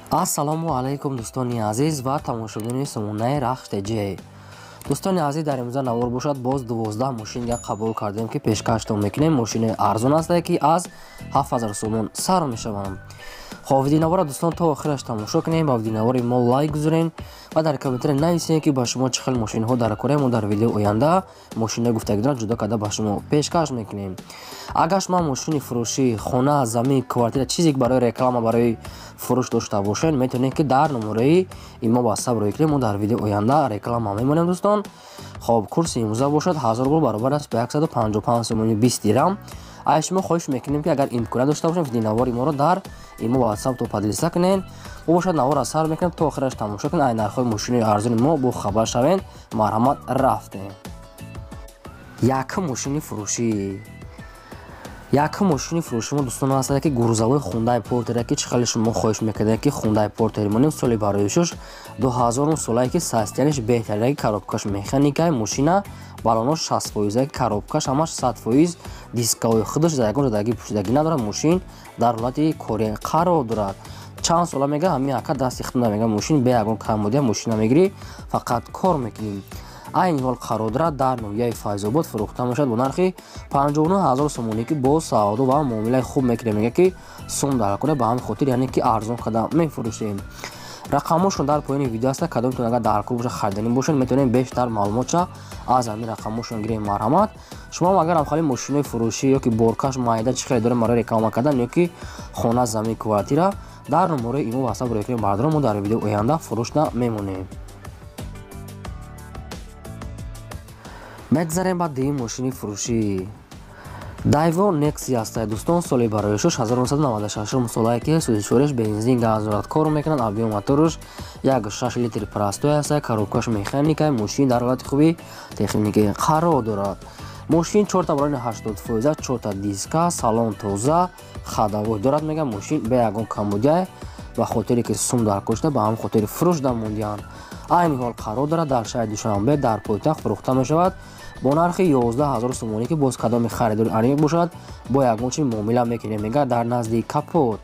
Ассалому алайкум дӯстони азиз ва тамошобинони сомонаи Рахш ТЖ. Дӯстони азиз, дар имрӯза навор бошад боз 12 мошин қабул кардем ки пешкаштон мекунем. Мошини арзон аст ки аз 7000 сомон сар мешаванд. Хоб, видеонавора дӯстон то охираш тамошо кунем, ба видеонавори мо лайк гузорем ва дар комментария нависем ки ба шумо чӣ хел мошинҳо дар кораем. Мо дар видео оянда мошинҳои гуфтагиро ҷудо карда ба шумо пешкаш мекунем. Агар шумо мошини фурӯшӣ, хона, замин, квартира, чизе ки барои реклама, барои фурӯш дошта бошед, метавонед ки дар номерои имо WhatsApp рӯй кунем. Мо дар видео оянда реклама мемонем дӯстон. Хоб, курси имрӯза бошад 1000 рубл баробар аст ба 155 сомони 20 дирам. Аз шумо хоҳиш мекунем ки агар имконият дошта бошед, видеонавори моро дар имо WhatsApp то поделиться кунед. Мо бошад навор аз сар мекунем, то охираш тамошо кунед, ай нархҳои мошини арзони мо бо хабар шавед. Марҳамат, рафтем. Якум мошини фурӯшӣ. Якум мошини фурӯши мо дӯстон аст ки грузовой Хундай Портер, ки чӣ хеле шумо хоҳиш мекардед ки Хундай Портер монем. Соли бароишуш 2000 солае ки состоянияш беҳтарин, ки коробкаш механикай, мошина балонош 60%, коробкаш ҳамаш 100%, дисковои худаш дар ягон ҷодаги пӯшидагӣ надорад. Мошин дар ҳолати кори қарор дорад. Чанд сола мега ҳамин ака дасти худна мега мошин бе ягон камбудия мошина мегирӣ, фақат кор мекунӣ. Айни ҳол қарор дорад дар ноҳияи Файзобод, фурӯхта мешавад бо нархи 59000 сомонӣ, ки бо савдо ва муомилаи хуб мекунем. Мега ки сум дар кунед, ба ҳамин хотир яъне ки арзон карда мефурӯшем. Рақамҳошон дар поёни видео аст. Кадомтон агар дар кор бошад, хариданӣ бошед, метавонем бештар маълумотша аз ҳамин рақамҳошон гирем. Марҳамат, шумо агар ҳамхали мошинои фурӯшӣ ё ки боркаш майда чӣ хеле дорем барои реклама кардан ё ки хона, замин, квартира, дар номерои имо WhatsApp рӯй кунем. Бардорам, мо дар видео оянда фурӯшна мемонем. Мегзарем ба дуюм мошини фурӯшӣ. Дайво Нексия аст дӯстон, соли бароишуш 1996 солае ки сӯзишвориш бензин газ дорад, кор мекунад. Объем мотораш 1.6 литр простой аст, коробкаш механика, мошин дар ҳолати хуби техникӣ қарор дорад. Мошин 4 балони 80%, 4 диска, салон тоза, ходовой дорад. Мега мошин бе ягон камбудия, ба хотире ки сум дар кошта, ба ҳамин хотири фурӯш дамондианд. Айни ҳол қарор дорад дар шаҳри Душанбе, дар пойтахт, фурӯхта мешавад бо нархи 11000 сомонӣ, ки боз кадоми харидори аниқ бошад, бо ягон чи муомила мекунем. Мега дар назди капот.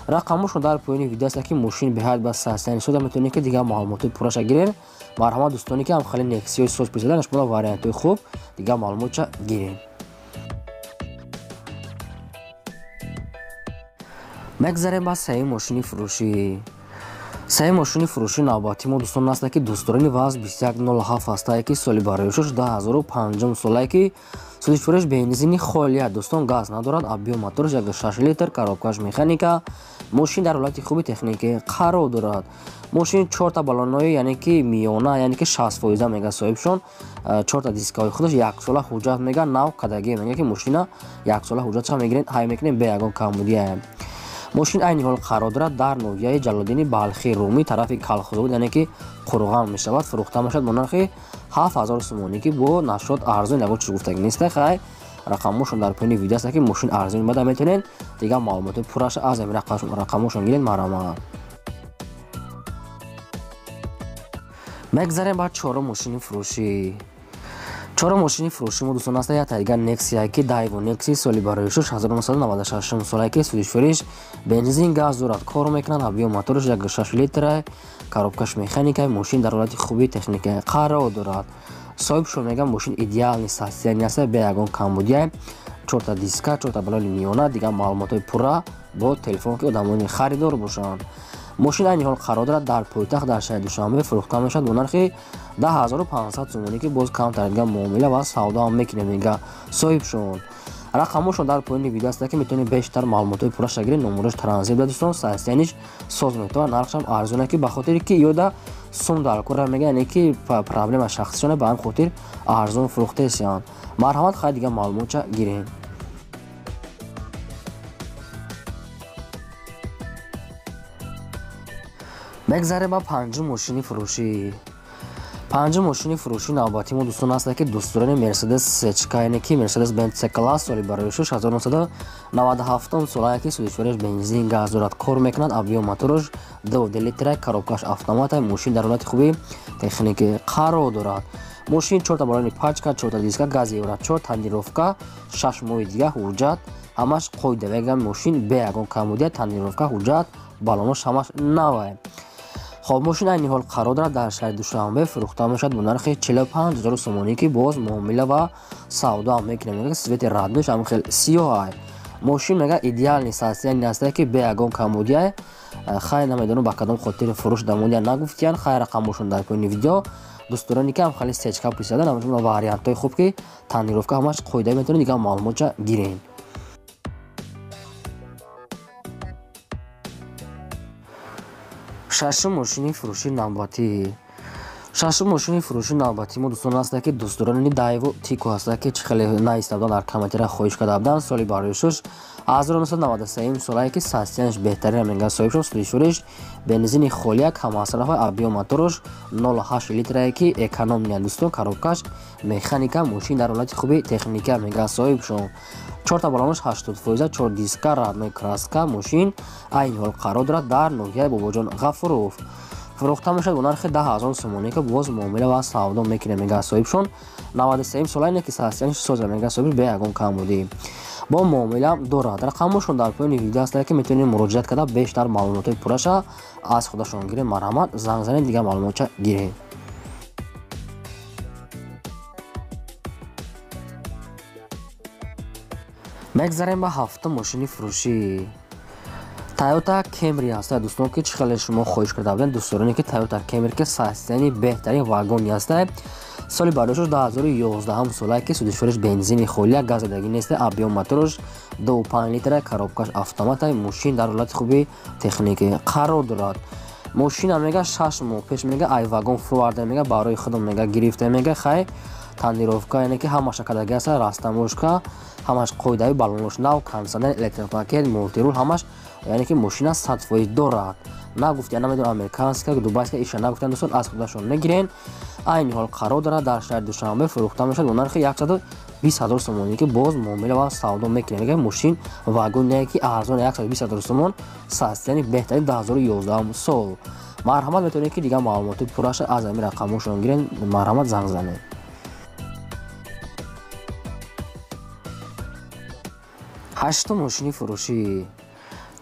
Рақамҳошон дар поёни видео аст, ки мошин беҳад ба состояние шуда, метавонед ки дигар маълумоти пурраша гиред. Марҳамат, дӯстоне ки ҳамхали Нексиёи соз пурсидан, шумо вариантҳои хуб дигар маълумотша гиред. Мегзарем ба сеюм мошини фурӯшӣ. Сеюм мошини фурӯши навбатӣ мо дӯстон аст ки дӯстдорони ВАЗ 2107 ҳастае ки соли бароишуш 2005 солае ки сӯзишвориш бензини холия дӯстон, газ надорад. Объем мотораш 1.6 литр, коробкаш механика, мошин дар ҳолати хуби техникӣ қарор дорад. Мошин 4 балонои яъне ки миёна, яъне ки 60% мега соҳибшон, 4 дискаҳои худаш, як сола ҳуҷҷат мега нав кадагӣ. Мега ки мошина як сола ҳуҷҷатша мегирем, ҳай мекунем бе ягон камбудия. Мошин айни ҳол қарор дорад дар ноҳияи Ҷалолиддини Балхӣ, Румӣ, тарафи Калхозобод, яъне ки Қурғон мешавад, фурӯхта мешавад бо нархи 7000 сомонӣ, ки бо нашрот арзон ягон чиз гуфтагӣ нест. Хай, рақамҳошон дар поёни видео аст, ки мошин арзон бада, метавонед дигар маълумоти пурраша аз ҳамин рақамҳошон гиред. Марҳамат, мегзарем ба чорум мошини фурӯшӣ. Чорум мошини фурӯши мо дӯстон аст як дигар Нексия, ки Дайво Некси, соли бароишуш 1996 солае ки сӯзишвориш бензин газ дорад, кор мекунад. Объем мотораш 1.6 литра, коробкаш механика, мошин дар ҳолати хуби техника қарор дорад. Соҳибшон мегӯяд мошин идеальный состояние аст, бе ягон камбудия, 4 диска, 4 балони миёна, дигар маълумотҳои пурра бо телефон ки одамони харидор бошанд. Мошин айни ҳол қарор дорад дар пойтахт, дар шаҳри Душанбе, фурӯхта мешавад бо нархи 10500 сомонӣ, ки боз камтар дигар муомила ва савдо ҳам мекунем, мега соҳибшон. Рақамҳошон дар поёни видео аст, ки метавонед бештар маълумотҳои пурраша гиред. Номерош транзит буда дӯстон, состоянияш соз метавонад, нархшам арзон, ки ба хотире ки ёда сум дар кора мега, яъне ки проблема шахсишона, ба ҳамин хотир арзон фурӯхтаесиянд. Марҳамат, хай дигар маълумотша гирем. Мегзарем ба панҷум мошини фурӯшӣ. Панҷум мошини фурӯши навбатӣ мо дӯстон аст ки дӯстдорони Мерседес Сечка, яъне ки Мерседес Бенз С класс, соли бароишуш 1997 солае ки сӯзишвориш бензин газ дорад, кор мекунад. Объем мотораш 2 литра, коробкаш автомата, мошин дар ҳолати хуби техникӣ қарор дорад. Мошин 4 балони пачка, 4 диска, газ евро 4, тонировка, 6 моҳи дигар ҳуҷҷат, ҳамаш қоида. Мегӯям мошин бе ягон камбудия, тонировка, ҳуҷҷат Балонош ҳамаш навай. Хоб, мошин айни ҳол қарор дорад дар шаҳри Душанбе, фурӯхта мешавад бо нархи 45 000 сомонӣ, ки боз муомила ва савдо ҳам мекунем. Мега цвети роднойш ҳам хел сиёҳ. Мошин мега идеальный состояние аст, ки бе ягон камбудия. Хай, намедонам ба кадом хотир фурӯш дамондия нагуфтиян. Хай, рақамошон дар поёни видео. Дӯстдороне ки ҳам хеле сечка пурсидадан, ҳамчун вариантҳои хуб, ки тонировка ҳамаш қоида, метавонед дигар маълумотча гирен. Шашум мошини фурӯши навбатӣ. Шашум мошини фурӯши навбатӣ мо, дӯстон, ҳаста, ки дӯстдорони Дайву Тико ҳаста, ки чӣ хеле наиста будан, дар комментария хоҳиш карда буданд. Соли барои 1993 солае, ки состоянияш беҳтарин мега соҳибшон. Судишуриш бензини холия, каммасрафа, объём моторш 0,8 литрае, ки экономия, дӯстон, коробкаш механика. Мошин дар ҳолати хуби техника мега соҳибшон. Чорта балонош 80%, чор диска, родной краска. Мошин айни ҳол қарор дорад дар ноҳияи Бобоҷон Ғафуров, фурӯхта мешавад бо нархи 10 000 сомонӣ, ки боз муомила ва савдо мекунем мега соҳибшон. 93 сола ине, ки состоянияш соза мега соҳиб, бе ягон камбудӣ, бо муомила дорад. Рақамошон дар поёни видео аст, ки метавонед муроҷиат карда, бештар маълумотҳои пурраша аз худашон гиред. Марҳамат, занг занед, дигар маълумотча гиред. Мегзарем ба ҳафтум мошини фурӯшӣ. Тойота Кемри ҳаста, дӯстон, ки чӣ хеле шумо хоҳиш карда будем. Дӯстдороне ки Тойота Кемри, ки состоянии беҳтарин вагони ҳаста, соли бардошташ 2011 солае, ки судишвориш бензини холия, газ задагӣ нест, объём моторш 2,5 литра, коробкаш автомата. Мошин дар ҳолати хуби техникӣ қарор дорад. Мошина мега 6 моҳ пеш мега ай вагон фурварда, мега барои худам мега гирифта. Мега хай, тонировка, яъне ки ҳамаша кадаги аста, растаможка ҳамаш қоидави, балонош нав, кондиционер, электропакет, мультируль ҳамаш, яъне ки мошина 100% дорад. Нагуфт, я намедонам, американска, дубайска иша нагуфтан, дӯстон, аз худашон мегирен. Айни ҳол қарор дорад дар шаҳри Душанбе, фурӯхта мешавад бо нархи 120 000 сомонӣ, ки боз муомила ва савдо мекунем. Мега мошин вагоне, ки арзон, 120 000 сомон, состояние беҳтарин, 2011 сол. Марҳамат, метавонед, ки дигар маълумоти пурраша аз ҳамин рақамошон гирен. Марҳамат, занг занед. Ҳаштум мошини фурӯшӣ.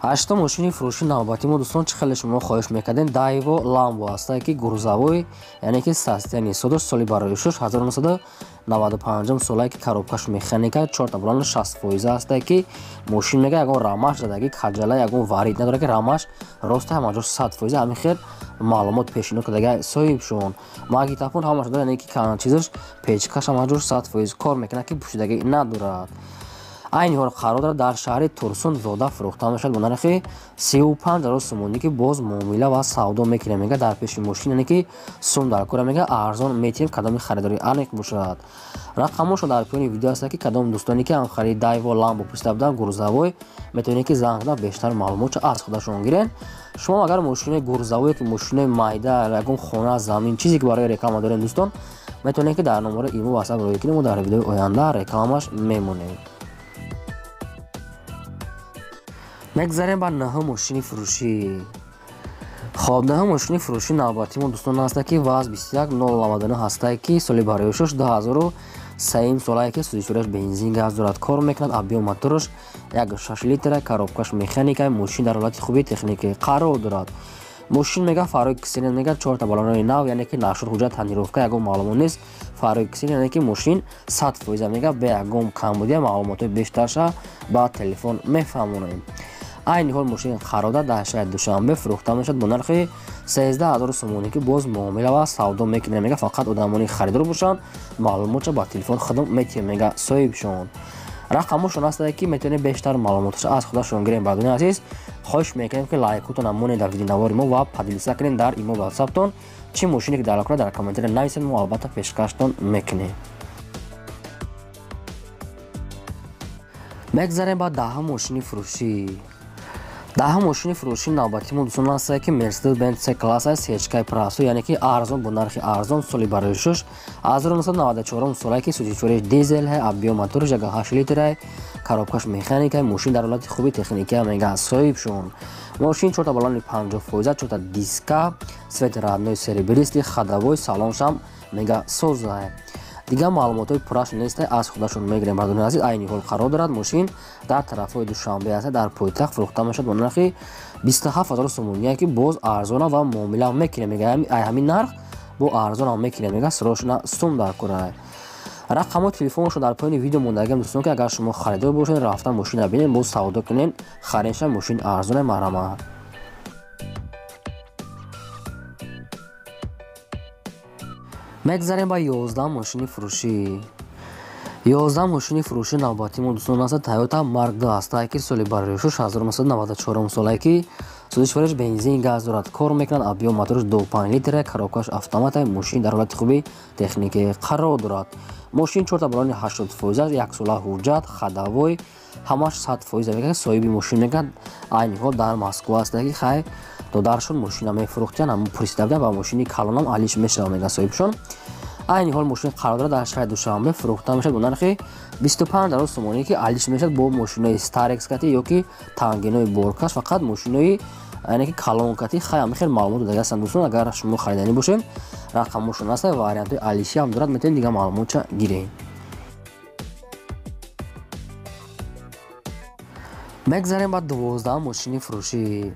Ҳаштум мошини фурӯши навбатӣ мо, дӯстон, чӣ хеле шумо хоҳиш мекардем, Дайво Ламбо ҳастае, ки грузовой, яъне ки состояние содош. Соли бароишуш 1995 солае, ки коробкаш механика, чорта балон 60% ҳастае, ки мошин мега ягон рамаш задагӣ, каҷала, ягон варид надорад, ки рамаш роста, ҳамаҷо 100%. Ҳамин хел маълумот пешниҳод кардага соҳибшон. Магнитофон ҳамаш дорад, яъне ки чизаш, печкаш ҳамаҷош 100% кор мекунад, ки пӯшидагӣ надорад. Айни ҳол қарор дорад дар шаҳри Турсун зода, фурӯхта мешавад бо нархи 35 000 сомонӣ, ки боз муомила ва савдо мекунем. Мега дар пеши мошин, яъне ки сум дар кора, мега арзон метиҳем, кадоми харидори аниқ бошад. Рақамошон дар поёни видео аст, ки кадом дӯстоне ки ҳам харид Дайво Ламбо пурсида буданд, грузовой, метавонед, ки занг зада, бештар маълумотшо аз худашон гирен. Шумо агар мошинои грузовое, ки мошинои майда, ягон хона, замин, чизе ки барои реклама дорем, дӯстон, метавонед, ки дар номарои имо, ватсап роҳӣ кунем, мо дар видеои оянда рекламаш мемонем. Мегзарем ба наҳум мошини фурӯшӣ. Хоб, наҳум мошини фурӯши навбатӣ мо, дӯстон, ҳаста, ки ВАЗ 21099 ҳастае, ки соли бароишуш 2003 солае, ки судишураш бензин, газ дорад, кор мекунад, объём моторш 1,6 литра, коробкаш механика. Мошин дар ҳолати хуби техникӣ қарор дорад. Мошин мега фарои ксенон, мега чорта балонои нав, яъне ки нашуд ҳуҷҷат, тонировка, ягон маълумот нест, фарои ксенон, яъне ки мошин 100% мега бе ягон камбудия. Маълумотҳои бештарша ба телефон мефаҳмонем. Айни ҳол мошин қарор дорад дар шаҳри Душанбе, фурӯхта мешавад бо нархи 13 000 сомонӣ, ки боз муомила ва савдо мекунем. Мега фақат одамони харидор бошанд, маълумотша ба телефон худам метиҳем, мега соҳибшон. Рақамошон ҳастае, ки метавонед бештар маълумоташа аз худашон гирем. Бардони азиз, хоҳиш мекунем, ки лайкотон монед дар видеонавори мо ва поделиться кунед дар имо, ватсаптон. Чӣ мошине ки дар кунад, дар комментария нависед, мо албатта пешкаштон мекунем. Мегзарем ба даҳум мошини фурӯшӣ. Даҳум мошини фурӯши навбатӣ мо, дӯстон, ҳастае, ки Мерседес Бенз С класса, сечкаи прасо, яъне ки арзон, бо нархи арзон. Соли барои 1994 солае, ки сӯзишвориш дизел, объём моторш 1,8 литра, коробкаш механика. Мошин дар ҳолати хуби техникия мега соҳибшон. Мошин чорта балони 50%, чорта диска, цвет родной серебристый, ходовой салоншам мега соза. Дигар маълумотҳои пурраш неста, аз худашон мегирем. Бардони азиз, айни ҳол қарор дорад мошин дар тарафҳои Душанбе аста, дар пойтахт, фурӯхта мешавад бо нархи 27000 сомонӣ ки боз арзона ва муомила мекунем мега ай ҳамин нарх бо арзона мекунем мега срочно сум дар кора. Рақамҳои телефоншо дар поёни видео мондагиам дӯстон, ки агар шумо харидор бошед, рафта мошина бинед, боз савдо кунед, харидша мошин арзона марҳамат. Мегзарем ба 11 мошини фурӯшӣ. 11 мошини фурӯшӣ навбати мо дӯстон аст Toyota Mark II аст, ки соли барои 1994 солае ки сӯзишвориш бензин газ дорад, кор мекунад, объём мотораш 2.5 литра, коробкаш автомат, мошин дар ҳолати хуби техникӣ қарор дорад. Мошин 4 балони 80% аст, як сола ҳуҷҷат, ходовой, ҳамаш 100% мегӯяд. Соҳиби мошин мегӯяд айни ҳол дар Москва аст, ки хай додаршон мошина мефурӯхтиян, ҳамон пурсида буданд ва мошини калонам алиш мешавад мегӯяд соҳибшон. Айни ҳол мошин қарор дорад дар шаҳри Душанбе, фурӯхта мешавад бо нархи 25000 сомонӣ, ки алиш мешавад бо мошинои Starex кати ё ки тангинои боркаш, фақат мошинои яъне ки калон кати. Хай ҳамин хел маълумот додагӣ ҳастанд дӯстон. Агар шумо хариданӣ бошед, рақамошон аст, вариантҳои алишӣ ҳам дорад, метавонед дигар маълумотча гиред. Мегзарем ба 12 мошини фурӯшӣ.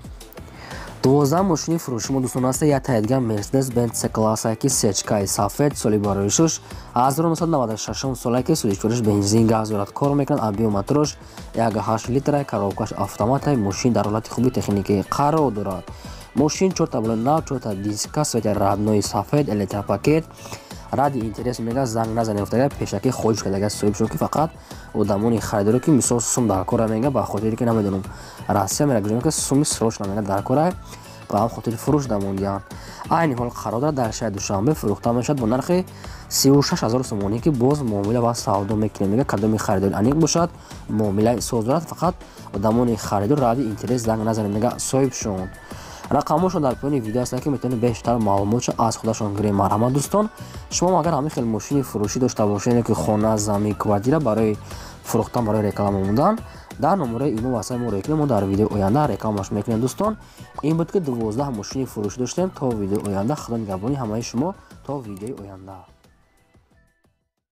12 мошини фурӯшӣ мо дӯстон аст як таи дигар Mercedes Benz C класса ки сечкаи сафед, соли барои 1996 солае ки сӯзишвориш бензин газ дорад, кор мекунад, объём мотораш 1.8 литра, коробкаш автомат, мошин дар ҳолати хуби техникӣ қарор дорад. Мошин 4 табло нав, 4 та диска, цвети родной сафед, электропакет. Ради интерес мега занг назанед гуфтага, пешакӣ хоҳиш кардага соҳибшон, ки фақат одамони харидоро ки мисол сум дар кора мега, ба хотире ки намедонам Россия мера гӯҷа ки суми срочно мега дар кора, ба ҳам хотири фурӯш дамондианд. Айни ҳол қарор дорад дар шаҳри Душанбе, фурӯхта мешавад бо нархи 36000 сомонӣ, ки боз муомила ва савдо мекунем мега. Кадоми харидори аниқ бошад, муомилаи соз дорад, фақат одамони харидор ради интерес занг назанед мега соҳибшон. Рақамҳошон дар поёни видео ҳастанд, ки метавонед бештар маълумотшо аз худашон гиред. Марҳамат дӯстон, шумо агар ҳамин хел мошини фурӯшӣ дошта бошед, ки хона, замин, квартира барои фурӯхтан, барои реклама мондан, дар номераи имо васаи мо рекунем, мо дар видеои оянда рекламаш мекунем дӯстон. Ин буд ки 12 мошини фурӯшӣ доштем. То видеои оянда, Худо нигаҳбони ҳамаи шумо, то видеои оянда.